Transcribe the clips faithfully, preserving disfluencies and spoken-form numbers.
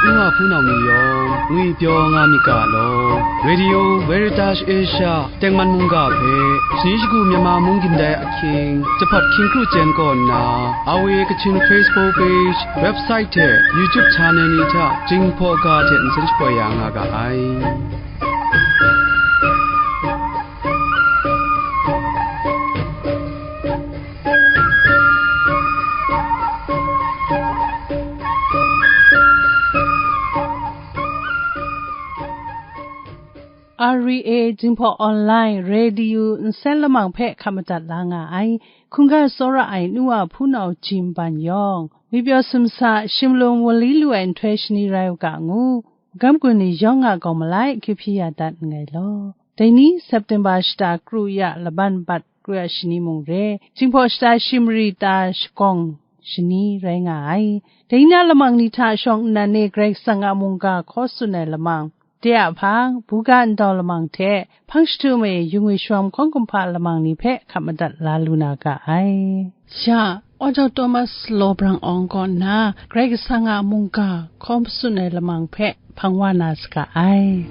N wa hpunau ni yawng ngwi pyaw nga myit ga law, Radio Veritas Asia tengman mungga hpe, shani shagu Myanmar mung gindai ahkying, jahpat hkying kru chyen kaw nna, R V A Kachin Facebook page, website hte YouTube channel ni hta Jinghpaw ga hte nsen shapoi ya nga ga ai. R V A Jinghpaw Online Radio nsen lamang hpe hkap madat la nga ai, hkungga tsawra ai nu wa hpunau Jim Ban yawng, ngwi pyaw sumsa, shimlung wali lu ai nhtoi shani rai u ga ngu, magam gun ni yawng a gaw malai akyu hpyi ya dat nngai law. Dai ni September shata kru ya laban bat kru ya shani mung re, Jinghpaw shata shi mari ta shagawng shani rai nga ai. Dai na lamang ni hta shawng nnan e Karai Kasang a mungga hkaw tsun ai lamang, de a hpang, buga ndau lamang hte, hpang jahtum e yu ngwi shawm hkawng kumhpa lamang ni hpe hkap madat la lu na ga ai. Ya, Author Thomas Law Brang Awng kaw nna, Karai Kasang a mungga hkaw tsun ai lamang hpe hpang wa na saga ai.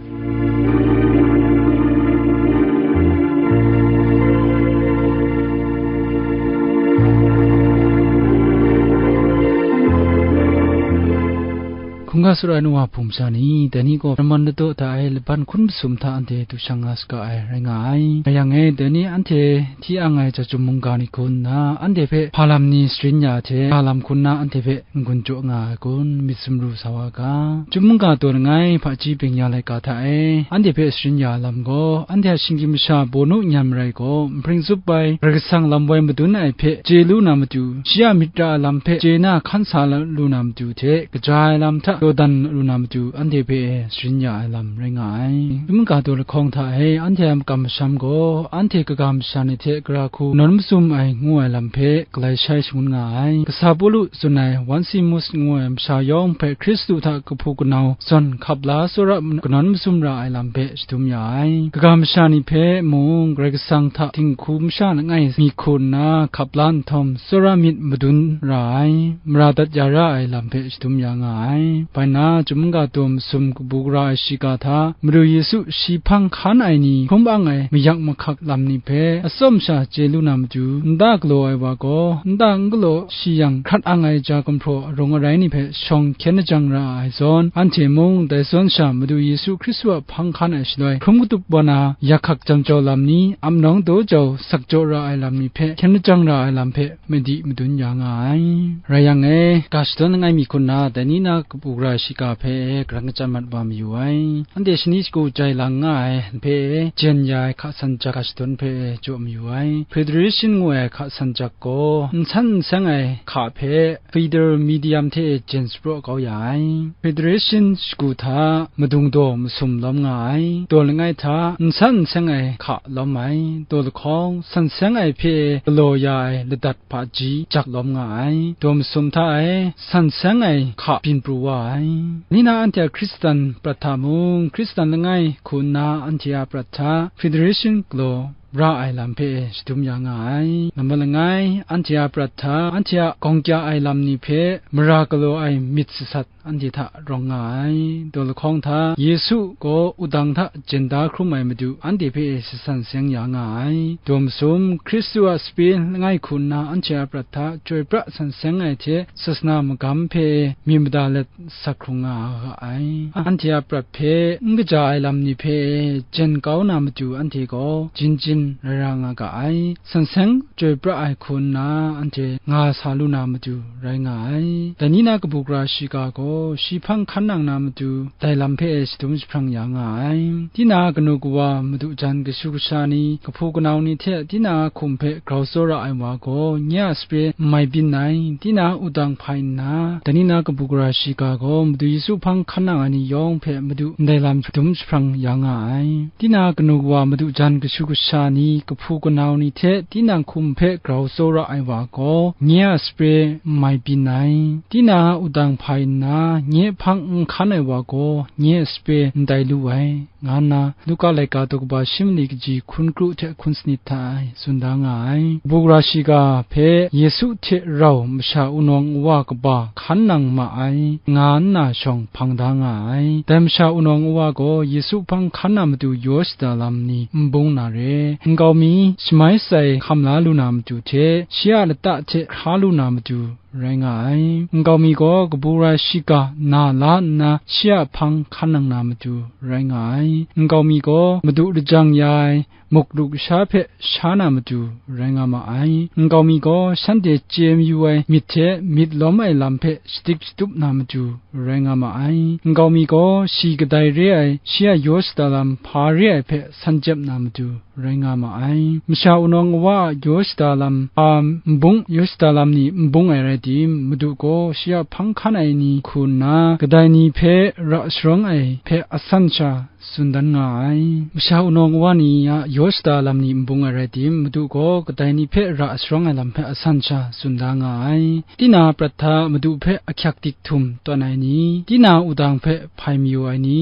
Hkungga tsawra ai nu wa hpung masha ni, dai ni gaw namman ladaw da ai laban hkun masum hta anhte du shang nga saga ai rai nga ai. Rai yang e, dai ni anhte hti ang ai chyum mungga ni hku nna, anhte hpe hpa lam ni sharin ya ai hte, hpa lam hku nna anhte hpe n-gun jaw nga ai kun, myit sumru sa wa ga. Chyum mungga taw langai hpaji byeng ya laika hta e, anhte hpe sharin ya ai lam gaw, anhte a shinggyim masha bawnu n-yan marai gaw, nhpring zup ai, Karai Kasang lam woi madun ai hpe chye lu na matu, shi a myit ra ai lam hpe chye na hkan sa lu na matu hte, kaja ai lam hta dawdan lu na matu, anhte hpe e sharin ya ai lam rai nga ai. Chyum mungga taw lahkawng hta e, anhte a makam masham gaw, anhte kaga masha ni hte gara hku nawn masum ai ngu ai lam hpe galai shai shangun nga ai. Kasa Pawlu tsun ai, Onesimus ngu ai masha yawng hpe Hkristu hta kahpu kanau zawn hkap la tsawra kanawn masum ra ai lam hpe shadum ya ai. Kaga masha ni hpe mung Karai Kasang hta dinghku masha langai mi hku nna hkap la nhtawm, tsawra myit madun ra ai, mara dat ya ra ai lam hpe shadum ya nga ai. Bai nna, Chyum mungga taw masum kabu gara ai shiga hta, Madu Yesu shi hpang hkan ai ni hkrum ang ai mayak mahkak lam ni hpe atsawm sha chye lu na matu, nta galaw ai wa gaw, nta n galaw shi yang hkrat ang ai ja gumhpraw arawng arai ni hpe shawng hkyen lajang ra ai zawn, anhte mung dai zawn sha Madu Yesu Hkristu a hpang hkan ai shaloi, hkrum katup wa na, yak hkak jam jau lam ni, ap nawng daw jau sak jaw ra ai lam ni hpe hkyen lajang ra ai lam hpe madi madun ya nga ai. Rai yang e, ga shadawn langai mi hku nna, dai ni na kabu gara shiga hpe e, karang kachyan mat wa mayu ai. Anhte shani shagu jai lang nga ai hpe e, jen ya ai hka san jak ga shadawn hpe e, jaw mayu ai. Federation ngu ai hka san jak gaw, n san n seng ai hka hpe, feudal medium hte e jen shapraw kau ya ai. Federation shagu hta madung daw masum lawm nga ai. Daw langai hta n san n seng ai hka lawm ai. Daw lahkawng, san seng ai hpe galaw ya ai ladat hpaji jak lawm nga ai. Daw masum hta e san seng ai hka byin pru wa ai. Ni na anhte a Hkristan prat hta mung, Hkristan langai hku nna anhte a prat hta federation galaw ra ai lam hpe shadum ya nga ai. Nambat langai, anhte a prat hta, anhte a gawng kya ai lam ni hpe mara galaw ai myit sasat anhte hta rawng nga ai. Daw lahkawng hta, Yesu gaw wudang hta jen da hkrum ai Madu anhte hpe e shasan seng ya nga ai. Daw masum, Hkristu a sape langai hku nna anhte a prat hta chyoi pra san seng ai hte, sasana magam hpe e myi mada let sak hkrung nga ga ai. Anhte a prat hpe n kaja ai lam ni hpe e jen kau na matu anhte gaw jin jin rai ra nga ga ai. San seng chyoi pra ai hku nna anhte nga sa lu na matu rai nga ai. Dai ni na kabu gara shiga gaw shi hpang hkan nang na matu dai lam hpe e shadum jahprang ya nga ai. Tinang a kanu kawa madu jan kashu kasha ni, kahpu kanau ni hte tinang a hkum hpe grau tsawra ai wa gaw, nye a sape n mai byin ai. Tinang a wudang hpai nna, dai ni na kabu gara shiga gaw, Madu Yesu hpang hkan nang ai ni yawng hpe Madu ndai lam dum jahprang ya nga ai. Tinang a kanu kawa madu jan kashu kasha ni, kahpu kanau ni hte tinang hkum hpe grau tsawra ai wa gaw, nye a sape n mai byin ai. Tinang a wudang hpai nna, nye hpang n hkan ai wa gaw, nye a sape n tai lu ai, nga nna Luka laika daw kaba shi mali kaji hkun kru hte hkun sanit hta e tsun da nga ai. Kabu gara shiga hpe Yesu hte rau masha wunawng wa kaba hkan nang ma ai, nga nna shawng hpang da nga ai. Dai masha wunawng wa gaw Yesu hpang hkan na matu yaw shada lam ni n bung na re. Nkau mi shamai shatsai hkam la lu na matu hte, shi a lata hte hkra lu na matu rai nga ai. Nkau mi gaw kabu gara shiga na la nna shi a hpang hkan nang na matu rai nga ai. Nkau mi gaw madu lajang ya ai muk lusha hpe sha na matu rai nga ma ai. Nkau mi gaw shanhte chye mayu ai myit hte myit lawm ai lam hpe shadik shatup na matu rai nga ma ai. Nkau mi gaw shi kadai re ai, shi a yaw shada lam hpa re ai hpe san jep na matu rai nga ma ai. Masha wunawng wa a yaw shada lam hpa n bung, yaw shada lam ni n bung ai rai tim, madu gaw shi a hpang hkan ai ni hku nna, kadai ni hpe ra sharawng ai hpe asan sha tsun dan nga ai. Masha wunawng wa ni a yaw shada lam ni n bung ai rai tim, madu gaw kadai ni hpe ra sharawng ai lam hpe asan sha tsun da nga ai. Tina prat hta madu hpe ahkyak dik htum tawn ai ni, tina wudang hpe hpai mayu ai ni,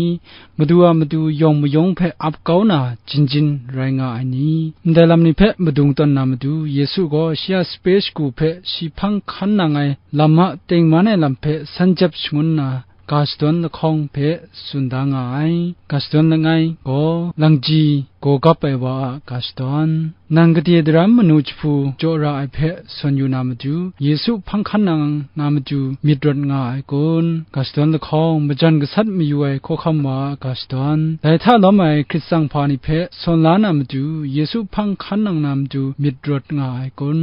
madu a matu yawng mayawng hpe ap kau na jin jin rai nga ai ni, ndai lam ni hpe madung tawn na matu, Yesu gaw shi a sape shagu hpe shi hpang hkan nang ai lam a tengman ai lam hpe san jep shangun na, ga shadawn lahkawng hpe tsun da nga ai. Ga shadawn langai gaw, langji gaw gap ai wa a ga shadawn. Nang gade daram manu jahpu jaw ra ai hpe sawn yu na matu, Yesu hpang hkan nang na matu myit rawt nga ai kun? Ga shadawn lahkawng, majan gasat mayu ai hkawhkam wa a ga shadawn. Dai hta lawm ai hkrit tsang hpa ni hpe sawn la na matu, Yesu hpang hkan nang na matu myit rawt nga ai kun?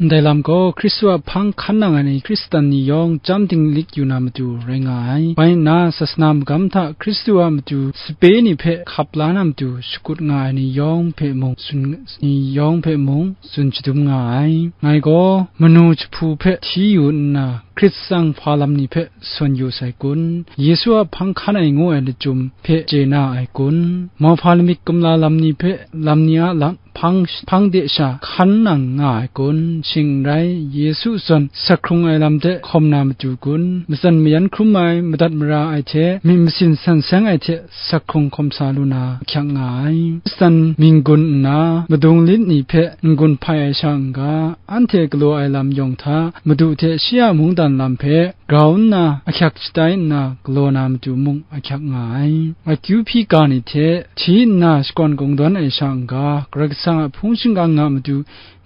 Ndai lam gaw, Hkristu a hpang hkan nang ai ni Hkristan ni yawng chyam dinglik yu na matu rai nga ai. Bai nna, sasana magam hta Hkristu a matu sape ni hpe hkap la na matu shakut nga ai ni yawng hpe mung tsun, ni yawng hpe mung tsun shadum nga ai. Ngai gaw manu jahpu hpe hti yu nna, hkrit tsang hpa lam ni hpe sawn yu sai kun? Yesu a hpang hkan ai ngu ai lachyum hpe chye na ai kun? Mauhpa lamik kumla lam ni hpe lam ni a lam hpang, hpang de sha hkan nang nga ai kun? Shing n rai, Yesu zawn sak hkrung ai lam hte hkawm na matu kun? Matsan mayan hkrum ai, madat mara ai hte, myit masin san seng ai hte sak hkrung hkawm sa lu na ahkyak nga ai. Hkristan mying gun nna, madung lit ni hpe n-gun hpai ai sha n-ga, anhte galaw ai lam yawng hta, Madu hte shi a mungdan lam hpe grau nna ahkyak shatai nna galaw na matu mung ahkyak nga ai. Akyu hpyi ga ni hte hti nna shakawn kungdawn ai sha n-ga, Karai Kasang a hpung shingkang a matu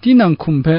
tinang hkum hpe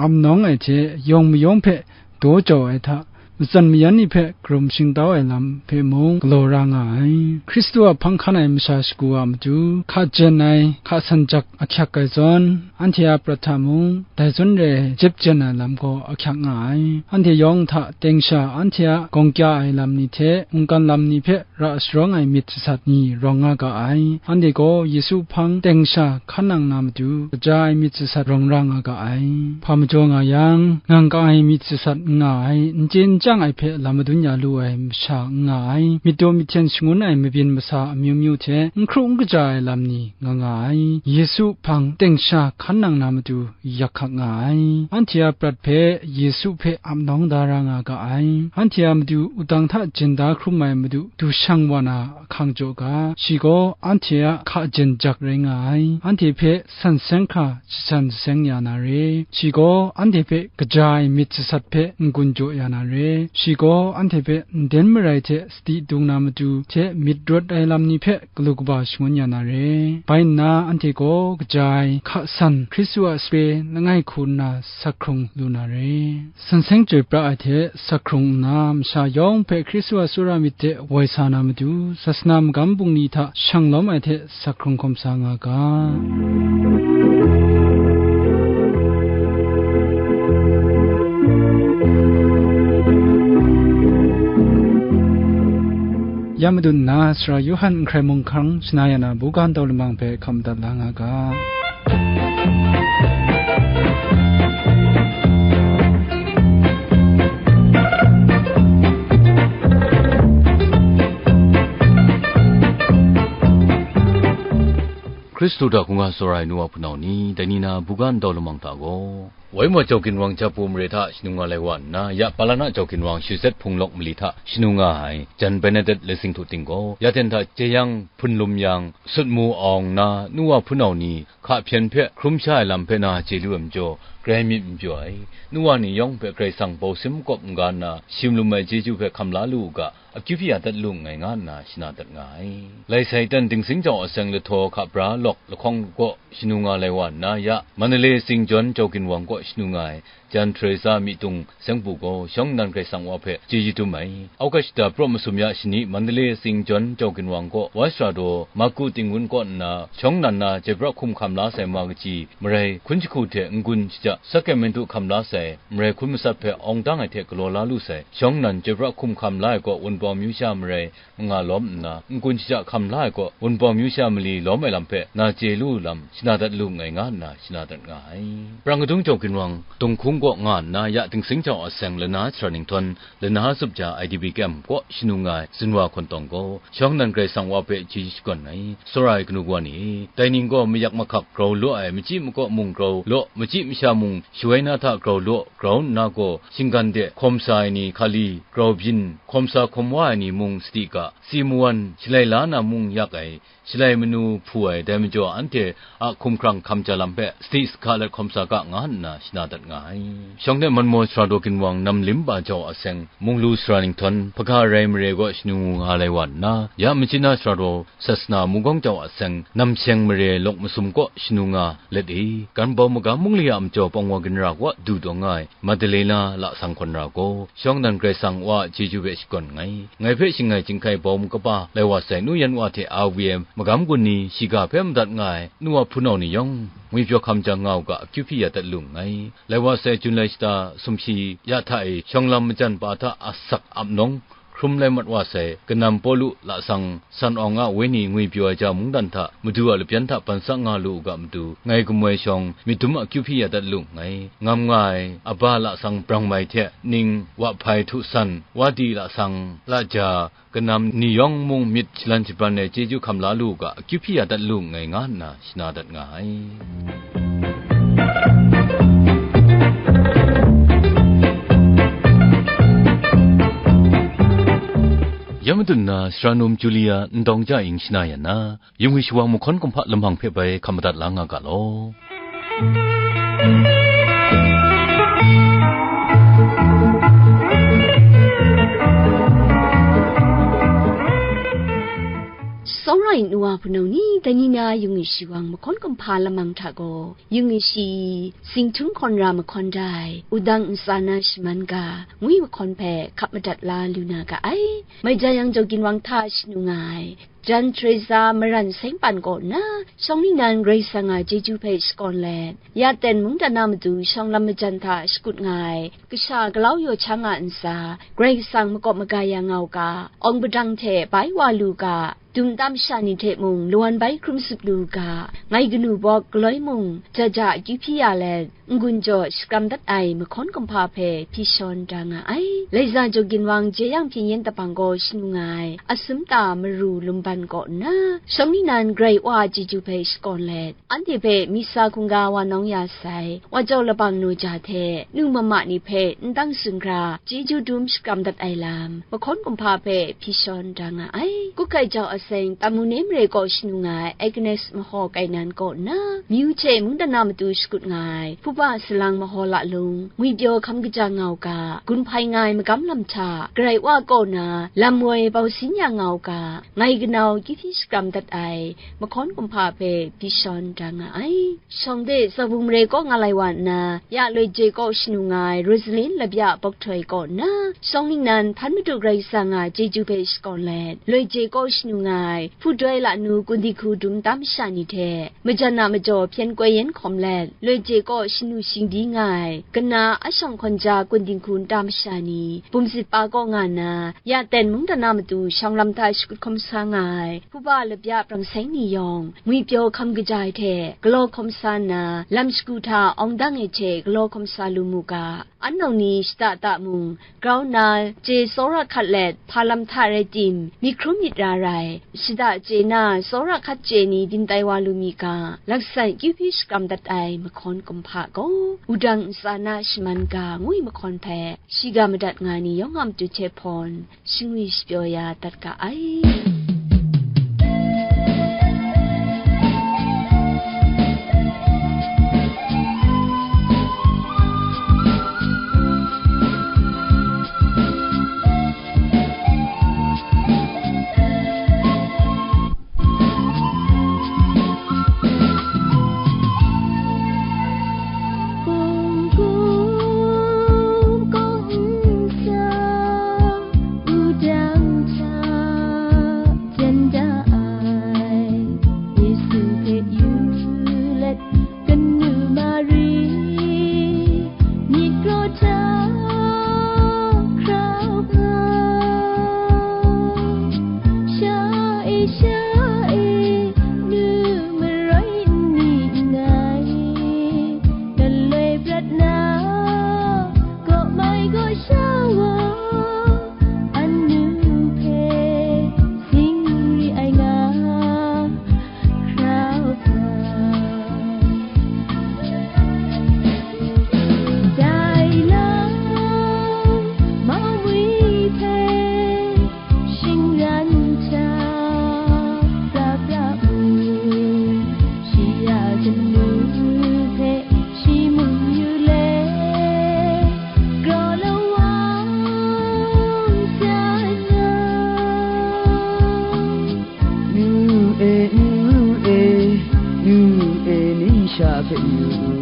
ap nawng ai hte yawng mayawng hpe daw jau ai hta, matsan mayan ni hpe karum shingtau ai lam hpe mung galaw ra nga ai. Hkristu a hpang hkan ai masha shagu a matu, hka jen ai, hka san jak ahkyak ai zawn, anhte a prat hta mung, dai zawn re ai jep jen ai lam gaw ahkyak nga ai. Anhte yawng hta teng sha anhte a gawng kya ai lam ni hte mungkan lam ni hpe ra sharawng ai myit sasat ni rawng nga ga ai. Anhte gaw Yesu hpang teng sha hkan nang na matu, kaja ai myit sasat rawng ra nga ga ai. Hpa majaw nga yang, ngang ka ai myit sasat n nga ai, n chye n chyang ai hpe lam madun ya lu ai masha n nga ai, myit daw myit hten shangun ai mabyin masa amyu myu hte n hkru n kaja ai lam ni nga nga ai. Yesu hpang teng sha hkan nang na matu yak hkak nga ai. Anhte a prat hpe Yesu hpe ap nawng da ra nga ga ai. Anhte a matu wudang hta jen da hkrum ai madu du shang wa na ahkang jaw ga, shi gaw anhte a hka jen jak rai nga ai. Anhte hpe san seng hkra shasan seng ya na re. Shi gaw anhte hpe kaja ai myit sasat hpe n-gun jaw ya na re. Shi gaw anhte hpe nden marai hte sadi dung na matu hte myit rawt ai lam ni hpe galu kaba shangun ya na re. Bai nna anhte gaw kaja ai hka san Hkristu a sape langai hku nna sak hkrung lu na re. San seng chyoi pra ai hte sak hkrung nna, masha yawng hpe Hkristu a tsawra myit hte woi sa na matu, sasana magam bungli hta shang lawm ai hte sak hkrung hkawm sa nga ga. Ya madun nna, Sara Yawhan n hkrai mung hkang shana ya na buga ndaw lamang hpe hkam dat la nga ga. Hkristu hta hkungga tsawra ai nu wa hpunau ni, dai ni na buga ndaw lamang hta gaw, Waimaw Jau Ginwang Japu mare hta shanu nga lai wa nna, ya Palana Jau Ginwang Shazet Hpung Lawk mali hta shanu nga ai, Jan Benedet Letsing Htu Ting gaw, ya ten hta jeyang hpun lum yang, sut mu awng nna, nu wa hpunau ni hka hpyen hpe hkrum sha ai lam hpe na chye lu ai majaw, grai myit n pyaw ai. Nu wa ni yawng hpe Karai Kasang bau sim kawp n-ga nna, shim lum ai chyeju hpe hkam la lu u ga, akyu hpyi ya dat lu nngai, nga nna shana dat nga ai. Lai Saitan Dingsing Jau Aseng Lahtaw Hka Bra Lawk lahkawng kaw shanu nga lai wa nna, ya Mandalay Singjawn Jau Ginwang kaw shanu nga ai, Jan Teresa Myitung Sengpu gaw shawng nnan Karai Kasang wa hpe chyeju dum ai. Augusta pra masum ya shani Mandalay Singjawn Jau Ginwang kaw wai sara daw Maku Tingwun kaw nna shawng nnan na chyoi pra hkum hkam la sai ma kaji marai hkun jahku hte n-gun shaja Sacramento hkam la sai marai hkun matsat hpe awng dang ai hte galaw la lu sai shawng nnan chyoi pra hkum hkam la ai kaw Wunpawng amyu sha marai manga lawm nna, n-gun shaja hkam la ai kaw, Wunpawng amyu sha mali lawm ai lam hpe na chye lu lam, shana dat lu nngai, nga nna shana dat nga ai. Prang kadung Jau Ginwang, Tunghkung kaw nga nna, ya Dingsing Jau Aseng Lana Sara Ninghtawng, Lana Zup Ja I D P Camp kaw shanu nga ai, Zunwa Hkawn Tawng gaw, shawng nnan Karai Kasang wa hpe chyeju shakawn ai, tsawra ai kanu kawa ni e, dai ning gaw mayak mahkak grau law ai, machyi makaw mung grau law, machyi masha mung shawai na hta grau law, grau nna gaw, shinggan de hkawm sa ai ni hkali, grau byin, hkawm sa hkawm wa ai ni mung sadi ga, si mawan shalai la na mung yak ai, shalai manu hpu ai, dai majaw anhte a hkumhkrang hkam ja lam hpe sadi sahka let hkawm sa ga, nga nna shana dat nga ai. Shawng de Manmaw Sara Daw Ginwang Nam Lim Ba Jau Aseng Munglu Sara Ninghtawng, Hpaga Rai mare kaw shanu nga lai wa nna, ya Machyin Na Sara Daw Sasana Mungkawng Jau Aseng Namsheng mare Lawk Masum kaw shanu nga let e, Ganbau Magam Mungli a majaw Pawngwa Ginra kaw du taw nga ai, Madalena Lasang Hkawn Ra gaw, shawng nnan Karai Kasang wa a chyeju hpe shakawn nngai. Ngai hpe shangai chyinghkai bawm kaba lai wa sai nu yan wa hte a wi ai magam gun ni shiga hpe madat nga ai nu wa hpunau ni yawng, ngwipyaw hkam jang nga u ga, akyu hpyi ya dat lu nngai. Lai wa sai Jun lai shata sumshi ya hta e shawng lam majan pa hta asak ap nawng, hkrum lai mat wa sai, kanam Pawlu lasang san awng a wenyi ngwipyaw ai ja mungdan hta, madu a lapyan hta ban sa nga lu u ga matu, ngai gamu ai shawng, myit dum a akyu hpyi ya dat lu nngai. Ngam nga ai, aba lasang brang mai hte ning, wa hpai htu san, wa di lasang laja, kanam ni yawng mung myit shalan shabran ai chyeju hkam la lu u ga, akyu hpyi ya dat lu nngai, nga nna shana dat nga ai. Ya madun na, Sara Num Julia Ndawng Ja Ing shana yan na, yungwi shawang mahkawn kumhpa lamang hpe bai hkam madat la nga ga law. Tsawra ai nu wa hpunau ni, dai ni na yungwi shawang mahkawn kumhpa lamang hta gaw, yungwi shi, Singhtun Hkawn Ra mahkawn dai, wudang ntsa na shaman ga, ngwi mahkawn hpe hkap madat la lu na ga ai. Mai ja yang Jau Ginwang hta shanu nga ai, Jan Teresa Maran Sengpan kaw nna, shawng ningnan Karai Kasang a chyeju hpe shakawn let, ya ten mungdan na matu shawng lam majan hta shakut nga ai, kasha galau yaw cha nga ntsa, Karai Kasang makawp maga ya nga u ga, awng padang hte bai wa lu ga, dum tam sha ni hte mung lawan bai hkrum sut lu u ga, ngai kanu bawk galoi mung ja ja akyu hpyi ya let, n-gun jaw shakram dat ai mahkawn kumhpa hpe hpyi shawn da nga ai. Laiza Jau Ginwang jeyang hpyen yen dabang gaw shanu nga ai, Asumta Maru Lumban kaw nna, shawng ningnan Karai Wa a chyeju hpe shakawn let, anhte hpe misa hkungga wa nawng ya sai, wa jau labang naw ja hte, nu mama ni hpe n tang tsun hkra, chyeju dum shakram dat ai lam, mahkawn kumhpa hpe hpyi shawn da nga ai. Kukai Jau Aseng Tamu Ne mare kaw shanu nga ai, Agnes Mahaw Kainan kaw nna, Myu hte mungdan na matu shakut nga ai, Hpuba Salang Mahaw Lalung, ngwipyaw hkam kaja nga u ga, gun hpai nga ai magam lam hta, Karai Wa kaw na, lam woi bau sin ya nga u ga, ngai kanau kyu hpyi shakram dat ai, mahkawn kumhpa hpe hpyi shawn da nga ai. Shawng de Tsawbung mare kaw nga lai wa nna, ya Loi Je kaw shanu nga ai, Rosalin Labya Bawk Htoi kaw nna, shawng ningnan hpan Madu Karai Kasang a chyeju hpe shakawn let, Loi Je kaw shanu nga ai, Hpu Doi Lanu Kun Dinghku dum tam masha ni hte, majan a majaw hpyen koi yen hkawm let, Loi Je kaw shanu shingdi nga ai, kana a shawng hkawn ja Kun Dinghku nta masha ni, bumsit pa kaw nga nna, ya ten mungdan na matu shawng lam hta shakut hkawm sa nga ai, Hpuba Labya Prang Seng ni yawng, ngwipyaw hkam kaja ai hte galaw hkawm sa nna, lam shagu hta awng dang ai hte galaw hkawm sa lu mu ga, an nau ni shada da mung, grau nna, chye tsawra hkat let, hpa lam hta rai tim, myit hkrum myit ra rai, Shada chye na, tsawra hkat chye ni din tai wa lu mi ga, laksan kyu hpyi shakram dat ai mahkawn kumhpa gaw, wudang ntsa na shaman ga ngu ai mahkawn hpe, shiga madat nga ni yawng a matu hte hpawn, shingwi shapyaw ya dat ga ai. Wudang hta jen da ai, Yesu hpe yu let, kanu Mari, myit kraw hta hkrau hkrau, sha e, sha e, nu maroi n ni nngai, galoi prat na, kaw mai kaw sha wa, anu hpe sing ri ai nga, hkrau hkrau. Dai lam, Mari hpe shingran hta pra pra mu, shi a kanu hpe shi mung yu let, kraw lawang sa nga. Nu e, nu e, nu e, ning sha hpe yu u.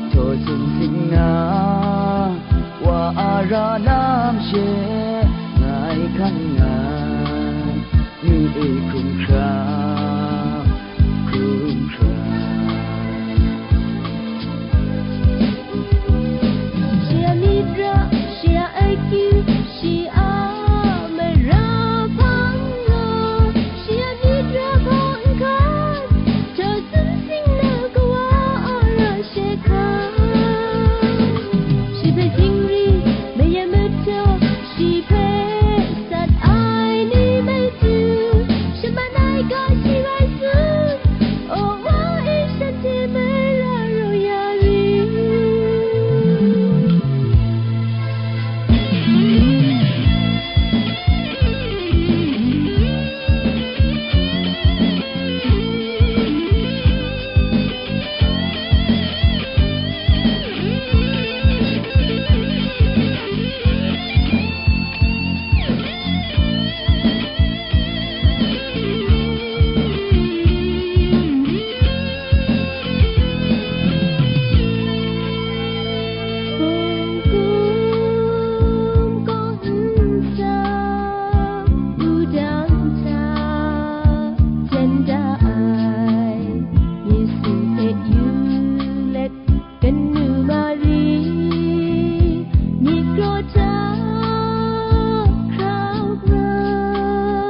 Htaw sumsing na, wa a ra lam she, ngai hkan nngai, nu e hkrum hkra, hkrum hkra. Shi a myit ra, shi a akyu, shi a mara hpang nga, shi a myit ra hpang hkan, htaw sumsing na kawa a ra she hkan. Shi hpe sing ri, mayen mahtaw, shi hpe sat ai ni matu, shaman ai ga shi rai tsun, o wa e shanhte mara raw ya ri. Wudang hta jen da ai, Yesu hpe yu let, kanu Mari, myit kraw hta hkrau hkrau,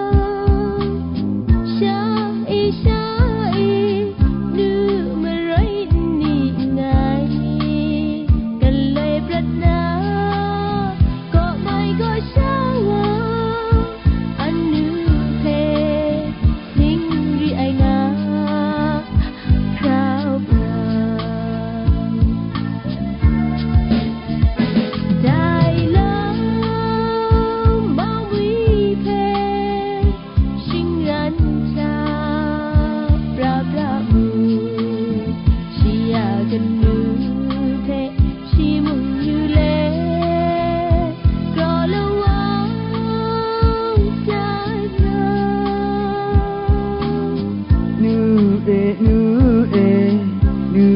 sha e, sha e, nu maroi n ni nngai, galoi prat na, kaw mai kaw sha wa, anu hpe sing ri ai nga, hkrau hkrau. Dai lam, Mari hpe shingran hta pra pra mu, shi a kanu hpe shi mung yu let, kraw lawang sa nga. Nu e, nu e, nu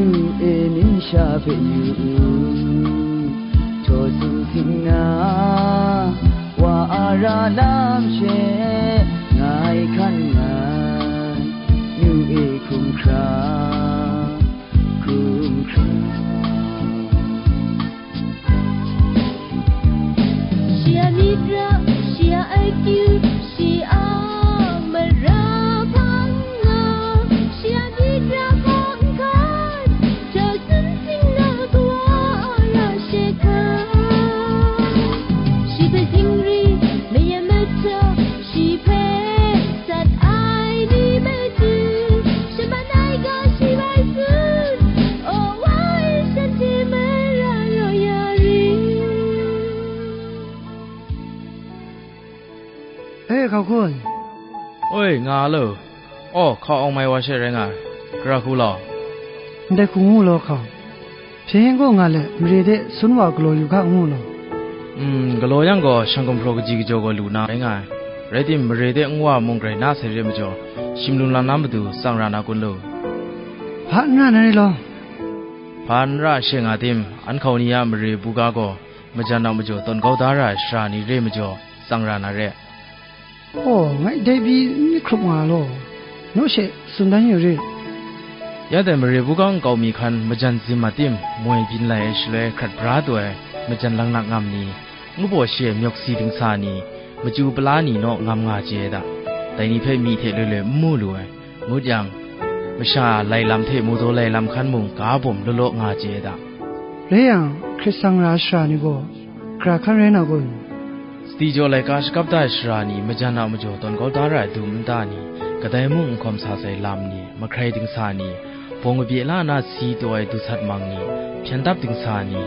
e, ning sha hpe yu u. Htaw sumsing na, wa a ra lam she, ngai hkan nngai, nu e hkrum hkra, hkrum hkra. Shi a myit ra, shi a akyu, shi a mara hpang nga, shi a myit ra hpang hkan, htaw sumsing na kawa a ra she hkan. Shi hpe sing ri, mayen mahtaw, shi hpe Hkau kun. Oi, nga a lo. Aw, hkau awng mai wa she rai nga ai. Gara hku law. Ndai hku ngu law hkau. Hpyen gaw nga let, mare de sun wa galaw yu hka ngu law. Mm, galaw yang gaw, shang gumhpraw kaji kajaw gaw lu na rai nga ai. Rai tim, mare de nwa mung grai na sai re majaw, shim lum lam na matu tsang ra na kun lu. Hpa n ra na re law. Hpa n ra she nga tim, an hkau ni a mare buga gaw, majan a majaw tawn kau da ra ai sara ni re majaw, tsang ra na re. Aw, ngai dai pyi n myit hkrup nga law, naw she tsun dan yu rit. Ya dai mare buga nkau mi hkan majan zim mat tim, moi byin lai ai shaloi hkrat bra taw ai majan laknak ngam ni, ngu baw shi ai myawk si dingsa ni, machyu pala ni naw ngam nga chye ai da. Dai ni hpe myi hte loi loi n mu lu ai. Ngut yang, masha lai lam hte mu daw lai lam hkan mung ga bawm law law nga chye ai da. Rai yang, hkrit tsang ra ai sara ni gaw, gara hkan rai na kun? Sadi jaw laika shakap da ai sara ni majan a majaw tawn kau da ra ai dum nta ni, kadai mung n hkawm sa sai lam ni, mahkrai dingsa ni, bawng kabye la na si taw ai dusat mang ni, hpyen dap dingsa ni,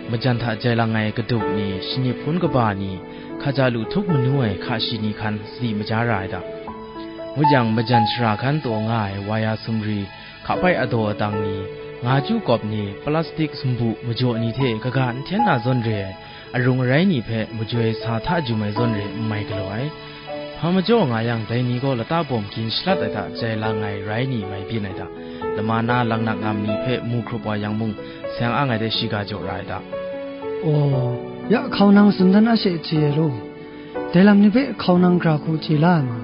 majan hta jai lang ai kadup ni, shanip hpun kaba ni, hkaja lu htup manu ai hka shi ni hkan sadi maja ra ai da. Ngut yang, majan sara hkan taw nga ai waya sumri, hkapai adaw adang ni, nga chyu kawp ni, plastik sumbu majaw ni hte kaga n hten na zawn re ai, arung arai ni hpe majoi sa hta jum ai zawn re n mai galaw ai. Hpa majaw nga yang, dai ni gaw lata bawm gin shalat ai hta jai lang ai rai ni mai byin ai da. Lama na laknak ngam ni hpe mu hkrup wa yang mung, seng ang ai de shiga jaw ra ai da. Aw, ya hkau nang tsun dan a she chye ai law. Dai lam ni hpe hkau nang gara hku chye la ai ma?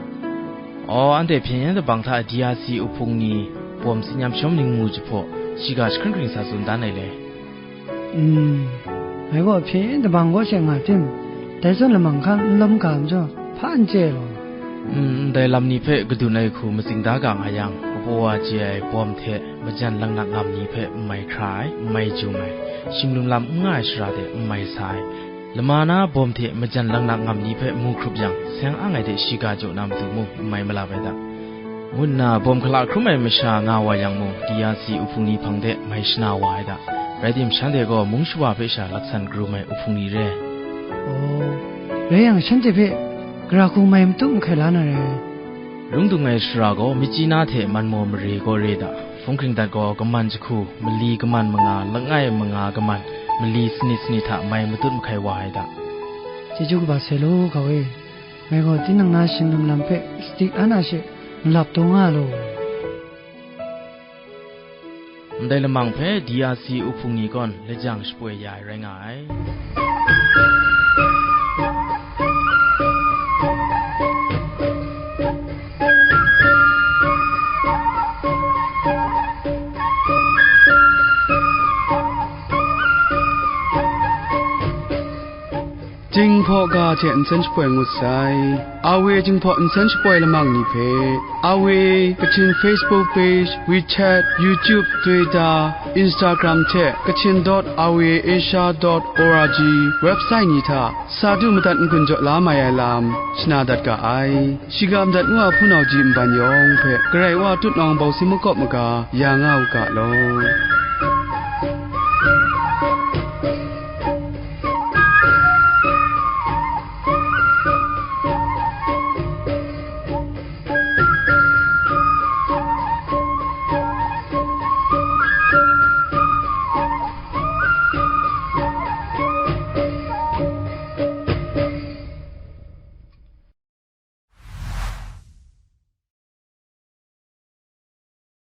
Aw, anhte hpyen yen dabang hta D R C uhpung ni bawm tsin yam shawm ning mu jahpaw, shiga jahkring hkring sa tsun dan ai le. Mm, ngai gaw hpyen yen dabang kaw she nga tim, dai zawn lamang hkan n lawm ga majaw, hpa n chye ai law. Mm, ndai lam ni hpe kadun ai hku matsing da ga nga yang, kabaw wa chye ai bawm hte majan laknak ngam ni hpe n mai hkra ai, n mai jum ai, shim lum lam n nga ai shara de n mai sa ai, lama na bawm hte majan laknak ngam ni hpe mu hkrup yang, seng ang ai de shiga jaw na matu mung n mai malap ai da, ngu nna bawm hkala hkrum ai masha nga wa yang mung, D R C uhpung ni hpang de mai shana wa ai da. Rai tim, shanhte gaw mung shawa hpe sha laksan karum ai uhpung ni re. Aw, rai yang, shanhte hpe gara hku mai matu mahkai la na re. Lung dung ai sara gaw, Myitkyina hte Manmaw mare kaw re da. Hpung hkring dat gaw, kaman jahku, mali kaman manga, langai manga kaman, mali sanit sanit hta mai matut mahkai wa ai da. Chyeju kaba sai law, hkau e. Ngai gaw tinang na shim lum lam hpe sadi an a she nlap taw nga law. Ndai lamang hpe D R C uhpung ni gaw lajang shapoi ya ai rai nga ai. Jinghpaw ga hte nsen shapoi ngut sai. A W Jinghpaw nsen shapoi lamang ni hpe, A W Kachin Facebook page, WeChat, YouTube, Twitter, Instagram hte Kachin dot R V A Asia dot O R G website ni hta sa du madat n-gun jaw la mai ai lam shana dat ga ai. Shiga madat ngu a hpunau ji nban yawng hpe, Karai Wa tutnawng bawsi makawp maga ya nga u ga law.